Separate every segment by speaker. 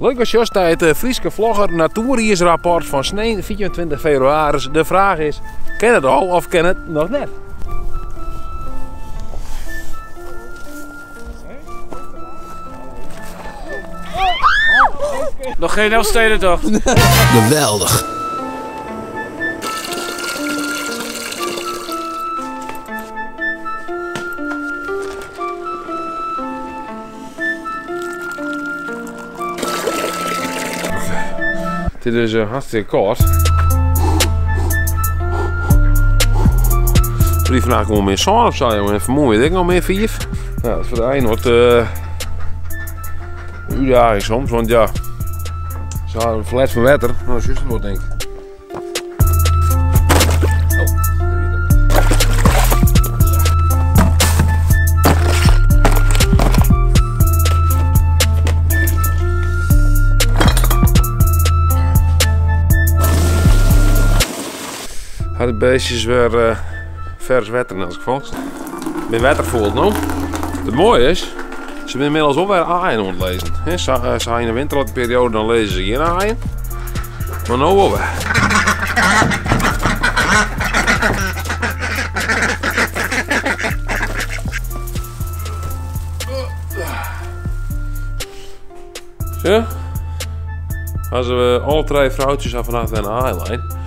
Speaker 1: Leuk as sjochst nei it Fryske Vlogger Natoeriisrapport fan snein 24 febrewaris. De fraach is, kin it al of kin it noch net?
Speaker 2: Nog geen Elfstedentocht.
Speaker 3: Geweldich.
Speaker 1: It is dus hartstikke kâld. Wie vandaag gewoon min sân of sa, jongen. En vanmorgen weet ik nog min 5. Nou, dat is voor de een wat een uitdaging soms, want ja, ze hadden een fles van wetter. Nou, dat is juist wat, denk ik. Had de beestjes weer vers wetter in elk geval. Mijn wetter voelt nou. Het mooie is, ze zijn inmiddels ook weer aaien aan het lezen. He, ze in de winterperiode dan lezen ze geen aaien. Maar nou wel weer. Zo. Als we alle drie vrouwtjes af vanaf een aailijn.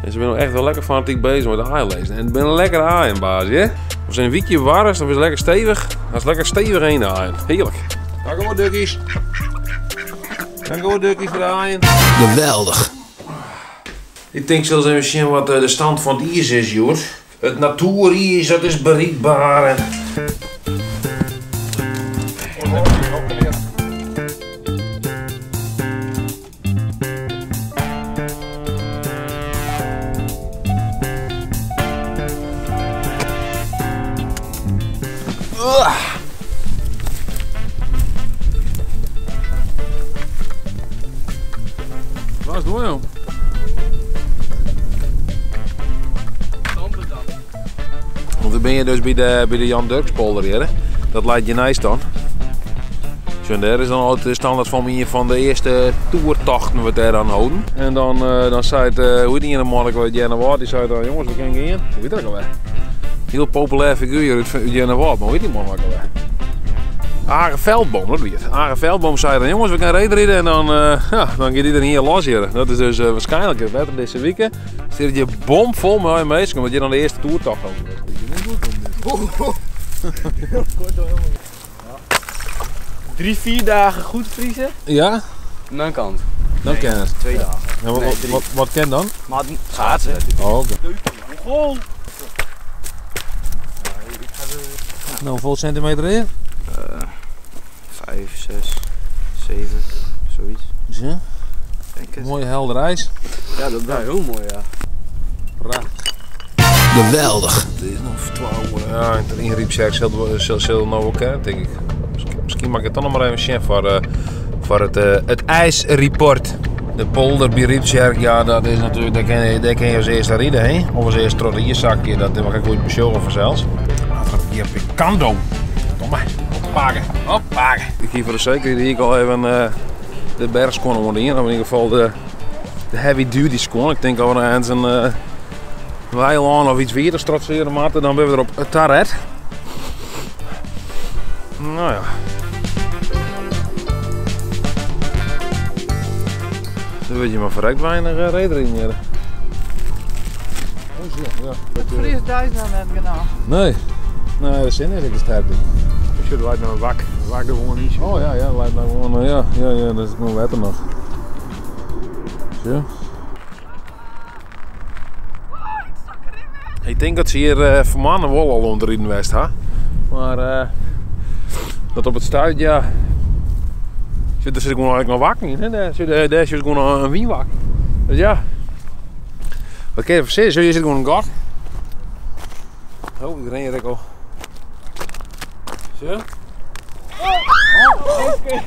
Speaker 1: En ze zijn nog echt wel lekker fanatiek bezig met de aailezen. En het ben een lekkere aaienbaas, hè? Als een wiekje warm is, dan is het lekker stevig. Dat is lekker stevig heen de aaien. Heerlijk. Dank u wel, dukkies. Dank u wel, dukkies, voor de aaien.
Speaker 3: Geweldig.
Speaker 1: Ik denk zelfs even zien wat de stand van het ijs is, joh. Het natuurijs, dat is bereikbaar. En Waar is het door, joh? Want dan ben je dus bij de Jan Durkspolder hier, hè? Dat leidt je nice dan. Zo, en daar is dan altijd de standaard van een van de eerste toertochten wat daar aan houden. En dan zei het, hoe heet die ene man, ik weet Jenne die zei dan, jongens, we kunnen gaan. Hoe heet dat ook alweer? Heel populair figuur uit Jenne maar hoe heet die man ook alweer? Age Veldboom, dat weet het. Age Veldboom zei dan, jongens, we gaan rijden en dan gaat iedereen hier los hier. Dat is dus waarschijnlijk het wetter deze week. Zit je bomvol met mensen, omdat je dan de eerste toertocht over hebt.
Speaker 2: 3, 4 dagen goed vriezen.
Speaker 1: Ja?
Speaker 2: En dan kan het.
Speaker 1: Dan
Speaker 2: Nee,
Speaker 1: kan het.
Speaker 2: 2 dagen.
Speaker 1: Ja, maar
Speaker 2: Nee, 3.
Speaker 1: wat kan dan?
Speaker 2: Maar het schaatsen.
Speaker 1: Oh, oké.
Speaker 2: Goal.
Speaker 1: Nou, hoeveel centimeter in?
Speaker 2: 5, 6, 7, zoiets.
Speaker 1: Zo.
Speaker 2: Denk het.
Speaker 1: Mooie helder ijs.
Speaker 2: Ja, dat is wel heel mooi, ja.
Speaker 1: Prachtig.
Speaker 3: Geweldig.
Speaker 1: Het is nog 12 uur. Ja, in Ryptsjerk zal nou wel kennen, denk ik. Misschien mag ik het dan nog maar even zien voor het ijsreport. De polder bij Ryptsjerk, ja, dat is natuurlijk, daar kun je als eerste rijden, hè? Of als eerste trottierzakje, dat mag ik goed bezorgen vanzelfs. Hier Picanto. Kom maar, oppakken, oppakken. Ik hier voor de zekerheid hier al even de bergschoenen onder in, of in ieder geval de heavy duty schoen. Ik denk al eens een weiland of iets weer trotseren moeten, dan ben we er op het taret. Nou ja. Dan weet je maar verrekt weinig reden in hier. Oh, zo, ja.
Speaker 4: Het vriest thuis nog net genoeg.
Speaker 1: Nee. Nee, de zin is ik sterk.
Speaker 5: Ik zit lijkt nou een wak. Een wak gewoon niet.
Speaker 1: Oh ja, ja, lijkt nou gewoon, ja, ja, ja, dat is gewoon wetter nog. Zo. Ik denk dat ze hier voor mannen wel al onder in West, hè? Maar dat op het stuit, ja. Zit er zit gewoon eigenlijk nog wakker in, hè? Daar zit gewoon een wienwak. Dus ja. Wat kun je precies? Hier zit gewoon een gat. Oh, ik ren hier ook al. Zo.
Speaker 4: Oh, oké.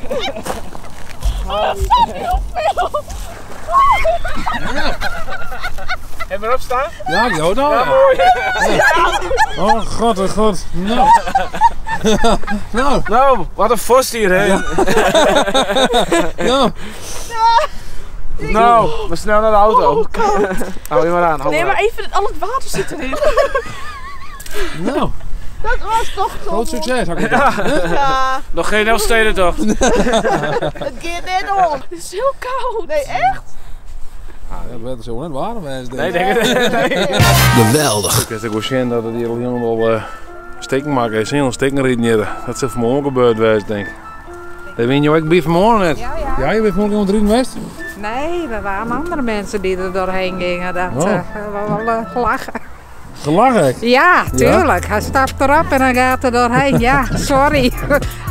Speaker 4: Oh, dat is heel veel.
Speaker 1: Ja.
Speaker 2: En maar opstaan?
Speaker 1: Ja, ik doe het al.
Speaker 2: Ja, mooi.
Speaker 1: Ja. Oh god, oh god. Nou. Nou,
Speaker 2: Nou, wat een vorst hier, hè?
Speaker 1: nou.
Speaker 2: Nou, maar snel naar de auto. Hou je maar aan, hou
Speaker 4: Nee,
Speaker 2: maar
Speaker 4: maar even, al het water zit erin.
Speaker 1: Nou,
Speaker 4: Dat was toch zo
Speaker 1: groot succes. Had ik het
Speaker 4: Ja,
Speaker 2: aan. Nog geen Elfstedentocht.
Speaker 6: Het gaat net om.
Speaker 4: het is heel koud.
Speaker 6: Nee, echt?
Speaker 1: Ja, dat werd zo net warm. Hè,
Speaker 2: Nee, denk ik niet.
Speaker 3: Geweldig.
Speaker 1: Ik heb ook zien dat het hier al helemaal steken maken is. Heel steken rijden hier. Dat is vanmorgen gebeurd geweest, denk ik. Dat weet je ook bij vanmorgen net.
Speaker 7: Ja, ja.
Speaker 1: Ja, je bent vanmorgen iemand rijden geweest?
Speaker 7: Nee, er waren andere mensen die er doorheen gingen. Dat
Speaker 1: Oh.
Speaker 7: was wel gelachen.
Speaker 1: Gelachen.
Speaker 7: Ja, tuurlijk. Hij stapt erop en dan gaat er doorheen. Ja, sorry.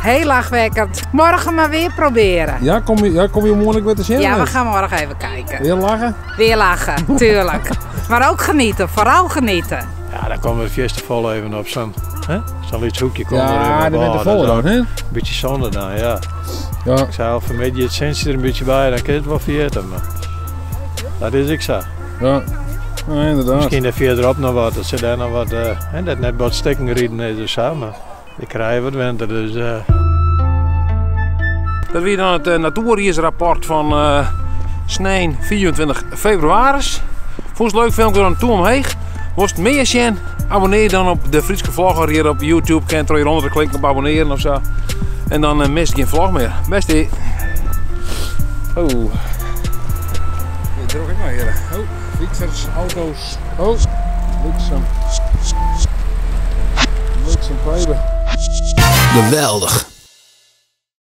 Speaker 7: Heel lachwekkend. Morgen maar weer proberen.
Speaker 1: Ja, kom je morgen weer te zien?
Speaker 7: Ja, we gaan morgen even kijken.
Speaker 1: Weer lachen?
Speaker 7: Weer lachen, tuurlijk. Maar ook genieten, vooral genieten.
Speaker 5: Ja, dan komen we het festival even op zo'n zo'n iets hoekje. Komt er
Speaker 1: Ja,
Speaker 5: even
Speaker 1: die
Speaker 5: op.
Speaker 1: bent de
Speaker 5: Oh,
Speaker 1: volle
Speaker 5: dat is
Speaker 1: dan, hè?
Speaker 5: ook Een beetje zonde dan, ja.
Speaker 1: Ja.
Speaker 5: Ik zei al vanmiddag het sensje er een beetje bij, dan kun je het wel vergeten. Maar dat is ik zo.
Speaker 1: Ja, ja inderdaad.
Speaker 5: Misschien dat verderop nog wat, dat ze daar nog wat, hè, dat net wat stikken rijden is of zo, maar ik krijg wat winter, dus...
Speaker 1: Dat weer dan het natuurreisrapport van Snijn 24 februari. Vond je het leuk filmpje dan toe omheen. Worst meer zien? Abonneer dan op de Fryske Vlogger hier op YouTube. Kan je hieronder klikken op abonneren of zo. En dan mis je geen vlog meer. Bestie. Oh. Hier druk ik maar hier. Oh, fietsers, auto's. Oh, bliksem. Bliksem pijpen.
Speaker 3: Geweldig.